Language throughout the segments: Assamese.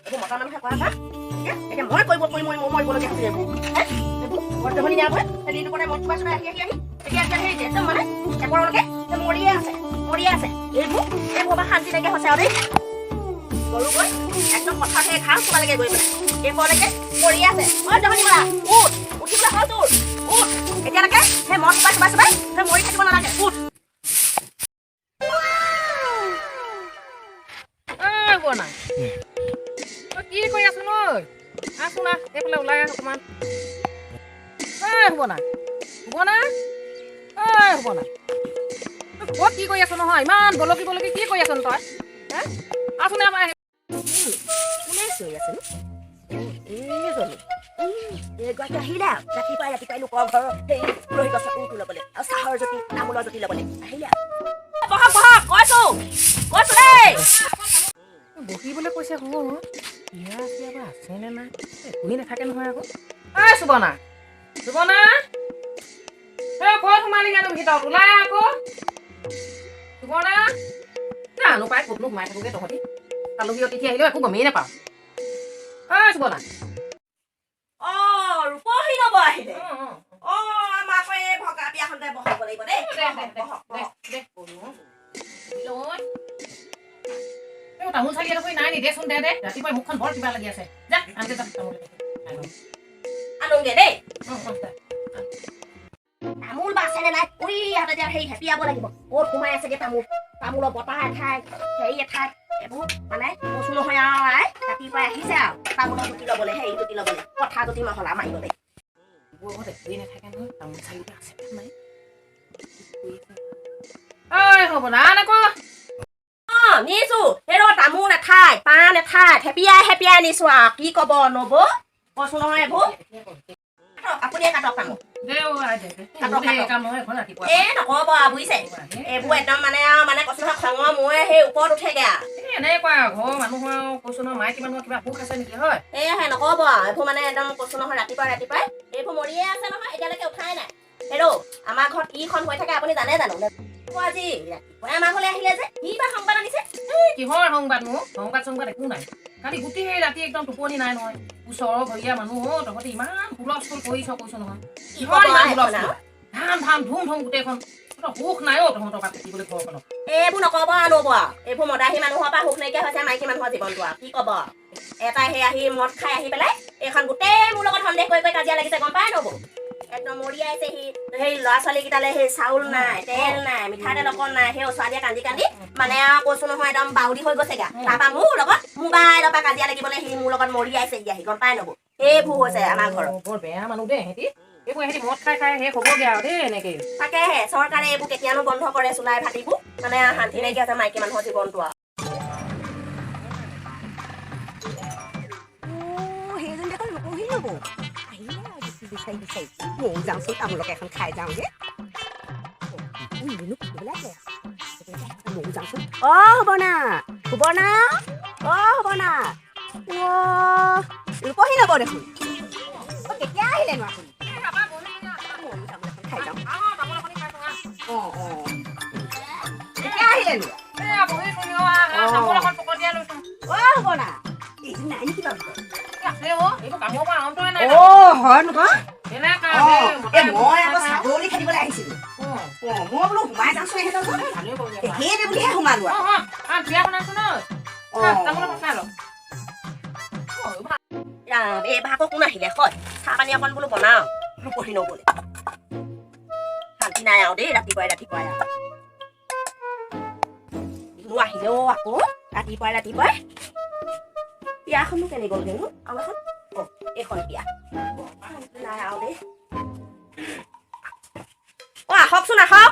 এইবোৰ মতা মানুহে কৰা কাম। এতিয়া মই কৰিব কৰি মই মৰিবলগীয়া হৈছে এইবোৰ। হে, এইবোৰ বৰ্তমানী নিয়াবই সেই দিনটো পৰা মদ চুবাই চুবাই আহি আহি আহি এতিয়া এতিয়া সেই একদম মানে এপৰলৈকে মৰিয়ে আছে, মৰিয়ে আছে। এইবোৰ পৰা শান্তি নাইকিয়া হৈছে আৰু দেই। গৰু গৈ একদম পথাৰত সেই ঘাঁহ চোবালেগে গৈ পেলাই এইপৰলৈকে মৰিয়ে আছে। ঐ জহনী মৰা, উঠ, উঠিবলৈ হ'ল তোৰ, উঠ। এতিয়ালৈকে সেই মদ চুবাই চুবাই চুবাই সেই মৰি থাকিব নালাগে, উঠ। ঐ বৰ্ণা, তই কি কৰি আছ ঐ? আহচোন, আহ, এইফালে ওলাই আহ অকণমান। ঐ সুবৰ্ণা, সুবৰ্ণা, ঐ সুবৰ্ণা, তই ক'ত কি কৰি আছ নহয়? ইমান বলকি বলকি কি কৰি আছ তই? হে, আহচোন আমাৰ। কোনে চিঞৰি আছেনো? এইজনী, এইগৰাকী আহিলে আৰু ৰাতিপুৱাই ৰাতিপুৱাই লোকৰ ঘৰৰ সেই উৰহি গছৰ উৰটো ল'বলৈ আৰু চাহৰ জুতি, তামোলৰ জুতি ল'বলৈ আহিলে আৰু। বহক বহক, কৈছো কৈছো দেই। বহিবলৈ কৈছে। হ'ব, বিয়া চিয়া বা আছে নে নাই, একোৱেই নাথাকে নহয় আকৌ। ঐ সুবৰ্ণা, সুবৰ্ণা, এই ক'ত সোমালিগেনো ভিতৰত? ওলাই আহ আকৌ সুবৰ্ণা। জানো পাই ক'তনো সোমাই থাকোগৈ তহঁতি। আলহী অতিথি আহিলেও একো গমেই নাপাওঁ। ঐ সুবৰ্ণা। অ, ৰূপহী নবৌ আহিলে। অ, আমাৰ আকৌ এই ভগা বিয়াখনতে বহাব লাগিব দেই। বহক বহক। এই তামোল চালি এডোখৰি নাই নি? দেচোন, দে দে। ৰাতিপুৱাই মুখখন বৰ কিবা লাগি আছে। যা, আনগে যা তামোল। আনোগে দেই। অঁ অঁ যা। তামোল বা আছেনে নাই? ঐ, ইয়াত এতিয়া সেই হেপিয়াব লাগিব, ক'ত সোমাই আছেগে তামোল। তামোলৰ বতাহ এঠাইত, হেৰি এঠাইত, এইবোৰ মানে কৈছো নহয় আৰু। আই, ৰাতিপুৱাই আহিছে আৰু তামোলৰ গুটি ল'বলৈ, হেৰি গুটি ল'বলৈ, কথা গুটি মহলা মাৰিবলৈ। এইবোৰ ঘৰত একোৱেই নাথাকে নহয়। তামোল চালিটা আছে নে নাই? ঐ হ'ব না, আন আকৌ। অ, নিছো। সেই ৰ, তামোল এঠাইত, পাণ এঠাইত, হেপিয়াই হেপিয়াই নিছো আৰু। কি কব নবৌ, কৈছো নহয় এইবোৰ। কাটক, আপুনিয়ে কাটক তামোল। দে অ আই, দে দে। কাটক, কাটক। কাম নহয় এখন ৰাতিপুৱা। এ নকব আৰু বুজিছে, এইবোৰ একদম মানে আৰু মানে কৈছো নহয়, খঙৰ মূৰে সেই ওপৰত উঠেগে আৰু। এই এনেকুৱা ঘৰৰ মানুহৰ আৰু কৈছো নহয়, মাইকী মানুহৰ কিবা সুখ আছে নেকি হয়? সেয়াহে, নকব আৰু। এইবোৰ মানে একদম কৈছো নহয়, ৰাতিপুৱা ৰাতিপুৱাই এইবোৰ মৰিয়ে আছে নহয়, এতিয়ালৈকে উঠাই নাই। হেৰৌ, আমাৰ ঘৰত কিখন হৈ থাকে আপুনি জানে জানো? আজি ৰাতিপুৱাই আমাৰ ঘৰলৈ আহিলে যে, কি বা সংবাদ আনিছে? কিহৰ সংবাদ নো? সংবাদ সংবাদ একো নাই। কালি গোটেই ৰাতি একদম টোপনি নাই নহয়। ওচৰৰ ঘৰীয়া মানুহ অ, তহঁতি ইমান হুলস্থুল কৰিছ, কৈছো নহয়। কি কিহৰ কব ইমান আৰু এখন হুলস্থুল আৰু। ধাম ধাম ধুম ধুম গোটেইখন। তহঁতৰ সুখ নাই অ তহঁতৰ তাত থাকিবলৈ ঘৰখনত। এইবোৰ নকব আৰু নব আৰু। এইবোৰ মদাহী মানুহৰ পৰা সুখ নাইকিয়া হৈছে মাইকী মানুহৰ জীৱনটো আৰু কি কব আৰু। এটাই সেই আহি মদ খাই আহি পেলাই এইখন গোটেই মোৰ লগত সন্দেহ কৰি কৰি কাজিয়া লাগিছে, গম পাই নবৌ? একদম মৰিয়াইছে সি। সেই ল'ৰা ছোৱালীকেইটালে সেই চাউল নাই, তেল নাই, মিঠাতেল অকণ নাই। সেই ছোৱালীয়ে কান্দি কান্দি মানে আৰু কৈছো নহয়, একদম বাউলি হৈ গৈছেগৈ। তাৰপৰা মোৰ লগত মোবাইলৰ পৰা কাজিয়া লাগিবলৈ সি মোৰ লগত মৰিয়াইছেহি আহি, গম পাই নবৌ? সেইবোৰ হৈছে আমাৰ ঘৰত। অ, বৰ বেয়া মানুহ দেই সিহঁতি। এইবোৰ সিহঁতি মদ খাই খাই শেষ হ'বগে আৰু দেই এনেকেই। তাকেহে, চৰকাৰে এইবোৰ কেতিয়ানো বন্ধ কৰে চুলাই ভাটিবোৰ? মানে শান্তি নাইকিয়া হৈছে মাইকী মানুহৰ জীৱনটো আৰু। সেইজনী দেখোন ৰূপহী নবৌ। আহিলে আৰু জুতি বিচাৰি বিচাৰি। ময়ো যাওঁচোন, তামোলকে এখন খাই যাওঁগে। ইনো পেলাই ময়ো যাওঁচোন। অ সুবৰ্ণা, সুবৰ্ণা, অ সুবৰ্ণা, অ ৰূপহী নবৌ দেখোন। অ, কেতিয়া আহিলেনো আপুনি? ময়ো তামোল এখন খাই যাওঁ। অ অ কেতিয়া আহিলেনো? অ সুবৰ্ণা, এইজন নাই নেকি বাৰু? অ হয় নহয়। অ, এই মই আকৌ ছাগলী খেদিবলৈ আহিছিলো। অ, মই বোলো সোমাই যাওঁচোন ইহঁতৰ ঘৰত। সেইটো বুলিহে সোমালো আৰু। অ। ৰাম, এই ভাগৰ কোন আহিলে হয়? চাহ পানী অকণ বোলো বনাওঁ ৰূপহী নবৌলে। শান্তি নাই আৰু দেই ৰাতিপুৱাই ৰাতিপুৱাই আৰু। ইনো আহিলেও আকৌ ৰাতিপুৱাই ৰাতিপুৱাই। বিয়াখনো কেনি গ'লগেনো? আৰু এখন, অ এইখন বিয়া। শান্তি নাই আৰু দেই। অ, আহকচোন, আহক।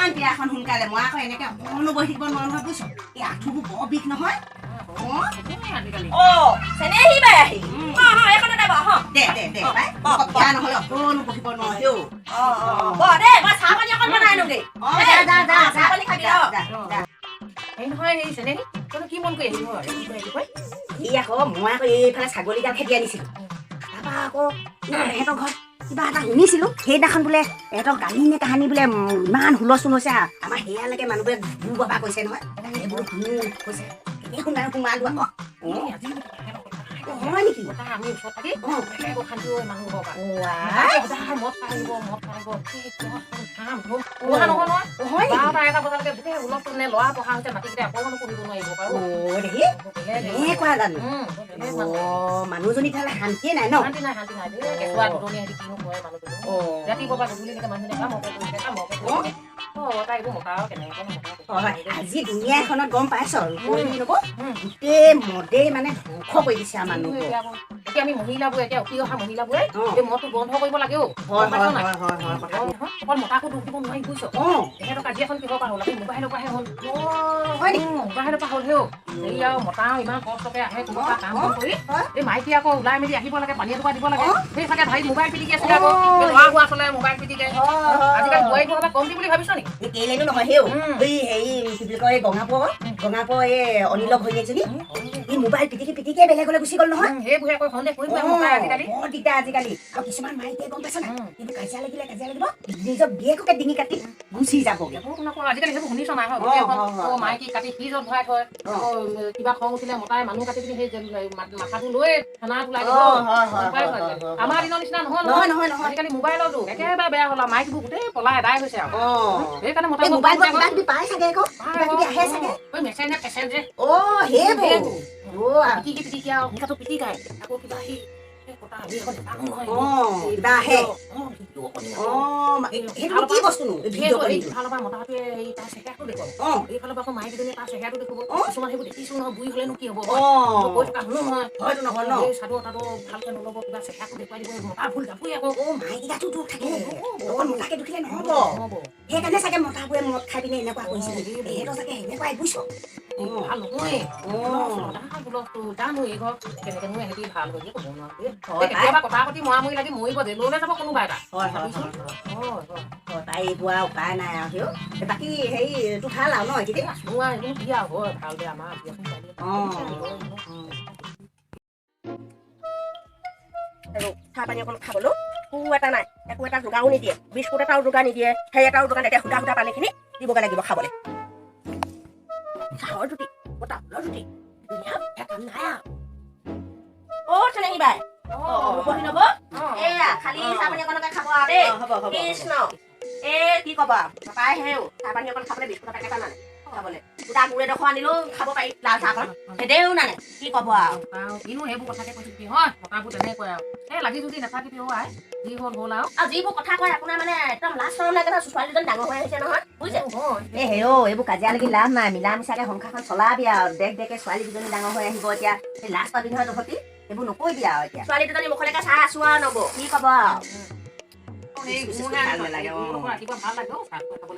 আন বিয়াখন সোনকালে। মই আকৌ এনেকে অকণো বহি থাকিব নোৱাৰো নহয়, বুজিছ? এই আঁঠুবোৰ বৰ বিষ নহয়। অ। অ, চেনেহী বাই আহি। অ অ এইখনতে বহ, অ। দে দে দে পাই। বিয়া নহ'লে অকণো বহিব নোৱাৰো হেও। অ অ অ বহ দেই, মই চাহ পানী অকণ বনাই আনোগে। অ, যা যা যা। চাহ পানী খাবি। যা। অ। যা যা। সি আকৌ মই আকৌ এইফালে ছাগলীগাল খেদি আনিছিলো। তাৰপৰা আকৌ ইহঁতৰ ঘৰত কিবা এটা শুনিছিলো সেইদিনাখন, বোলে ইহঁতৰ গালি নে কাহানি বোলে ইমান হুলস্থুল হৈছে। আমাৰ সেয়ালৈকে মানুহবোৰে বু বাবা কৈছে নহয়। সেইবোৰ শুনো কৈছে, এনেই শুনা সোমালো আকৌ। হয় নেকি? আমি ওচৰত থাকি শান্তি মানুহ ল'ৰা পঢ়া হৈছে মাটিকেইটা অকণমানো পঢ়িব নোৱাৰিব পাৰো। মানুহজনী তেতিয়াহ'লে শান্তিয়ে নাই ন? শান্তি নাই, শান্তি নাই দেই। কেঁচুৱা দুজনী সিহঁতি কিনো কৰে মানুহজনী, ৰাতিপুৱা পৰা গধূলিলৈকে মানুহজনী কামকে কৰি থাকে, কামকে কৰি থাকে। আজি দুনীয়া এখনত গম পাইছ নব, গোটেই মদেই মানে ধ্বংস কৰি দিছে মানুহ। এতিয়া আমি মহিলাবোৰে, এতিয়া উঠি অহা মহিলাবোৰে এই মদটো বন্ধ কৰিব লাগেও। অকল মতাকো দোষ দিব নোৱাৰি বুজিছ। তেখেতৰ কাজিয়াখন কিহৰ পৰা হ'ল? মোবাইলৰ পৰাহে হ'ল, মোবাইলৰ পৰা হ'ল। হেও এই আৰু মতা ইমান কষ্টকে আহে কোনোবা কাম বন কৰি, এই মাইকী আকৌ ওলাই মেলি আহিব লাগে, পানী এটুকুৰা দিব লাগে। সেই চাগে ভাই মোবাইল পিটিকি আছিলে আকৌ, ল'ৰা হোৱা চলে মোবাইল পিটিকে। আজিকালি বোৱাৰীবোৰ কম দি বুলি ভাবিছ নেকি? কেলেনো নহয় হেও, এই হেৰি কি বুলি কয়, গঙাপৰ গঙাপৰ এই অনিলৰ ঘৈণীয়েকজনী এই মোবাইল পিটিকি পিটিকিয়ে বেলেগলৈ গুচি গ'ল নহয়। সেইবোৰে আকৌ সন্দেহ কৰিব আজিকালি, বৰ দিগদাৰ আজিকালি। আৰু কিছুমান মাইকীয়ে গম পাইছ নাই, কিন্তু কাজিয়া লাগিলে কাজিয়া লাগিব, নিজৰ বিয়েককে ডিঙি কাটি গুচি যাবগৈ। আজিকালি সেইবোৰ শুনিছ নাই? মাইকী কাটি ফ্ৰিজত ভৰাই থয়, কিবা খং উঠিলে মতাই মানুহ কাটি পিনি সেই মাথাটো লৈ থানাত ওলাই দিব। আমাৰ দিনৰ নিচিনা নহয় নহয়, আজিকালি মোবাইলৰ যুগ, একেবাৰে বেয়া হ'ল আৰু। মাইকীবোৰ গোটেই পলাই এদাই হৈছে আৰু। সেইকাৰণে মতা পিটিকি পিটিকি আৰু পিটিকাই আকৌ কিবা সেই সেইকাৰণে চাগে মতাবোৰে মদ খাই পিনে এনেকুৱা কৰিছে, সিহঁতৰ চাগে সেনেকুৱাই বুজিছ। ভাল নহয় জানো, এই ঘৰ কেনেকেনো এহেঁতি ভাল হৈ ক'ব নোৱাৰো। কেতিয়াবা কথা পাতি মৰামৰি লাগি মৰিব, জেললৈ যাব কোনোবা এটা। তাই এইবোৰ আৰু উপায় নাই আৰু। বাকী হেৰি তোৰ ভাল আৰু ন? এইকেইদিন আছো আৰু, কি আৰু হয় ভাল দে আমাৰ। আৰু চাহ পানী অকণ খাবলৈও একো এটা নাই, একো এটা যোগাৰো নিদিয়ে, বিস্কুট এটাও যোগাৰ নিদিয়ে, সেই এটাও যোগাৰ নিদিয়ে। সুদা সুদা পানীখিনি দিবগৈ লাগিব খাবলৈ। চাহৰ জুতি, তামোলৰ জুতি, কাম নাই আৰু। অ' চেনেহী বাই, ৰূপহী নবৌ, এয়া খালি চাহ পানী অকণকে খাব আৰু দেই। কৃষ্ণ, এই কি ক'ব আৰু, পাপাই হেও চাহ পানী অকণ খাবলৈ বিস্কুটৰ পেকেট এটা নানে খাবলৈ, গোটা গুৰ এডোখৰ আনিলেও খাব পাৰি লাল চাহকণ, সেইদেও নানে। কি ক'ব আৰু, কিনো সেইবোৰ কথাকে কৈছো কি হয়, মতাবোৰ তেনেকুৱাই আৰু। এই লাগি যুঁজি নাথাকিবি আই, যি হ'ল হ'ল আৰু। আৰু যিবোৰ কথা কয় আপোনাৰ মানে একদম লাজ চৰম লাগে নহয়, ছোৱালীজনী ডাঙৰ হৈ আহিছে নহয়, বুজিছে? এই হেৰ' এইবোৰ কাজিয়া লাগি লাভ নাই, মিলা মিছাকে সংসাৰখন চলাবি আৰু। দেখ দেখে ছোৱালী দুজনী ডাঙৰ হৈ আহিব, এতিয়া সেই লাজ পাবি নহয় তহঁতি, সেইবোৰ নকৰিবি আৰু। এতিয়া ছোৱালী দুজনী মুখলৈকে চাই আছো আৰু নবৌ, কি ক'ব আৰু।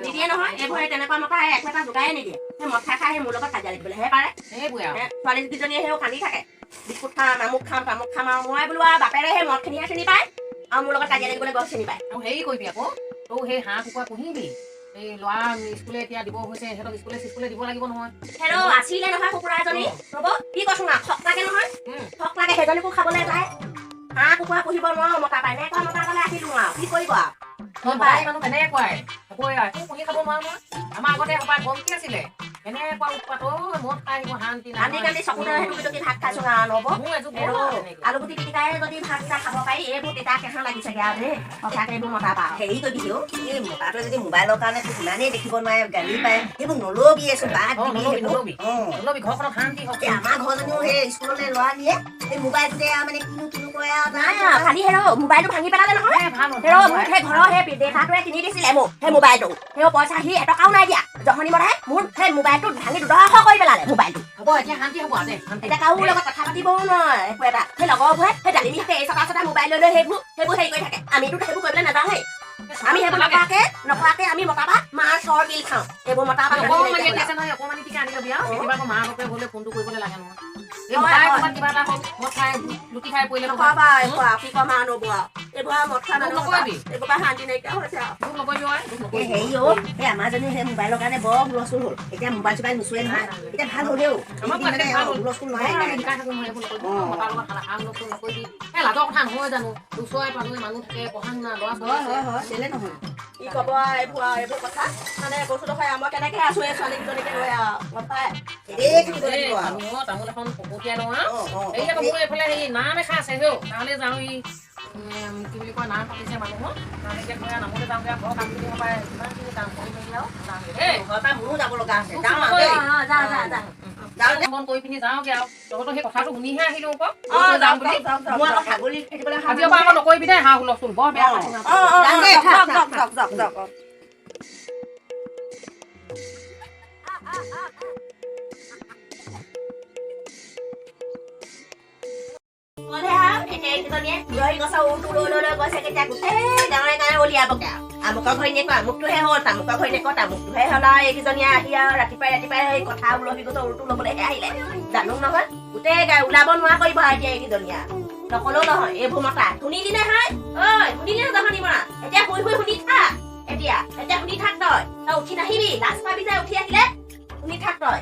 নিদিয়ে নহয় এইবোৰ, তেনেকুৱা মতা একো এটা যোগায়ে নিদিয়ে। সেই মদ খাই খাই সেই মোৰ লগত কাজিয়া লাগিবলৈহে পাৰে। ছোৱালী কেইজনীয়ে সেই কান্দি থাকে, বিস্কুট খাম, আমুক খাম, তামুক খাম। আৰু মই বোলো আৰু বাপেৰে সেই মদখিনিহে চিনি পায়, আৰু মোৰ লগত কাজিয়া লাগিবলৈ গছ চিনি পায়। আৰু হেৰি কৰিবি আকৌ, তই সেই হাঁহ কুকুৰা পুহিবি, এই ল'ৰা স্কুলে এতিয়া দিব হৈছে, সিহঁতক স্কুলে চিস্কুলে দিব লাগিব নহয়। হেৰ' আছিলে নহয় কুকুৰা এজনী, হ'ব কি কৈছো না, ঠগ লাগে নহয়, ঠগ লাগে, সেইজনীকো খাবলৈ যায়। হাঁহ কুকুৰা পুহিব নোৱাৰো মতা পাই, এনেকুৱা মতা পালে আহিলো আৰু কি কৰিব আৰু। মানুহ তেনেকুৱাই হ'বই আৰু, একো পুহি খাব নোৱাৰো নহয়। আমাৰ আগতে সপাই কম কি আছিলে, এনেকুৱা উৎপাত, মদ খাই আহিব, শান্তি নাই। কান্দি কান্দি চকুতে সেইটো পিটকি ভাত খাইছো আৰু নব। আলুগুটি পিটিকাই যদি ভাতকেইটা খাব পাৰি, এইবোৰ তিতা কেঁহা লাগিছেগে আৰু দেই সঁচাকে এইবোৰ মতা পাওঁ। হেৰি কৰিবি হেও, এই মতাটোৱে যদি মোবাইলৰ কাৰণে তোক ইমানেই দেখিব নোৱাৰে, গালি পায়, সেইবোৰ নলবিয়েচোন, বাদ নলবি নলবি, ঘৰখনত শান্তি হওক। আমাৰ ঘৰজনীও সেই স্কুললৈ ল'ৰা নিয়ে, সেই মোবাইলটোতে আৰু মানে কিনো কিনো কৰে আৰু। নাই খালি হেৰ' মোবাইলটো ভাঙি পেলালে নহয়। হেৰ' মোক সেই ঘৰৰ সেই দেউতাটোৱে কিনি দিছিলে মোক সেই মোবাইলটো, সেই পইচা সি এটকাও নাই দিয়া, জহনি মৰাই মোৰ সেই মোবাইলটো ভাঙি দুডোখৰ কৰি পেলালে মোবাইলটো। হ'ব এতিয়া শান্তি হ'ব দে, এতিয়া কাৰো লগত কথা পাতিবও নোৱাৰে একো এটা। সেই লগৰবোৰে সেই ডালিমীহঁতে এই চটা চটা মোবাইল লৈ লৈ সেইবোৰ সেইবোৰ হেৰি কৰি থাকে। আমিতো সেইবোৰ কৰিবলৈ নাযাওঁ হেই, আমি সেইবোৰ নকৰাকে আমি মতা বা মাৰ চৰ বিল খাওঁ। এইবোৰ মতা বা অকণমানি টিকা আনি ল'বি আৰু কেতিয়াবা আকৌ মাককে গ'লে ফোনটো কৰিবলৈ লাগে নহয়। আমাৰজনী সেই মোবাইলৰ কাৰণে বৰ হুলস্থুল হ'ল, এতিয়া মোবাইল চোবাইল নুচুৱে নহয়, এতিয়া ভাল হ'লেও হুলস্থুল নহয়। লাজৰ কথা নহয় জানো, ওচৰে পাজৰে মানুহ থাকে, পঢ়া শুনা ল'ৰা ছোৱালী। হয় হয়, কেলে নহয়। কি ক'ব আৰু এইবোৰ আৰু এইবোৰ কথা মানে কৈছো নহয়, মই কেনেকে আছো এই ছোৱালীকেইজনীকে লৈ আৰু গম পাই এই থাকিব লাগিব আৰু। তামোল তামোল এখন পকতীয়াই লওঁ আৰু। অ, অ, এই আকৌ মোৰ এইফালে হেৰি নাম এষাৰ আছে হেও, তালৈ যাওঁ। ই কি বুলি কয়, নাম পাতিছে মানুহৰ, তালৈকে গৈ আৰু নামলৈ যাওঁগে। আৰু ঘৰৰ কামখিনি সোপাই কিমানখিনি কাম কৰি মেলি আৰু যাওঁগে দেই। ঘৰৰ পৰা মোৰো যাব লগা আছে, যাওঁ আৰু অ, দেই। অ, যা যা যা। যাওঁ দে। কাম বন কৰি পিনি যাওঁগে আৰু। তহঁতৰ সেই কথাটো শুনিহে আহিলো আকৌ অ, যাওঁ যাওক বুলি। যাওক যাওক। মোৰ আকৌ ছাগলী খেদিবলৈ অহা আজিৰ পৰা আকৌ নকৰিবি দেই হা হুলস্থুল, বৰ বেয়া পাইছো। অ অ, যাম দেই, যাওক থাক, যাওক থাক, যাওক যাওক যাওক যাওক। ক'লে আৰু এতিয়া এইকেইজনীয়ে উৰহী গছৰ উৰটো লৈ লৈ লৈ গৈছে, কেতিয়া গোটেই গাঁৱে গাঁৱে উলিয়াবগে আৰু আমুকৰ ঘৈণীয়েকৰ আমুকটোহে হ'ল, তামুকৰ ঘৈণীয়েকৰ তামুকটোহে হ'ল। আৰু এইকেইজনীয়ে আহি আৰু ৰাতিপুৱাই ৰাতিপুৱাই সেই কথা উৰহী গছৰ উৰটো ল'বলৈহে আহিলে জানো নহয়, গোটেই গাঁও ওলাব নোৱাৰা কৰিব আৰু এতিয়া এইকেইজনীয়ে। আৰু নকলেও নহয়, এইবোৰ মতা শুনিলি নে হাই ঐ, শুনিলি নে জহনী মৰা? এতিয়া শুই শুই শুনি থাক, এতিয়া এতিয়া শুনি থাক তই, তই উঠি নাহিবি, লাজ পাবি যে উঠি আহিলে। শুনি থাক তই।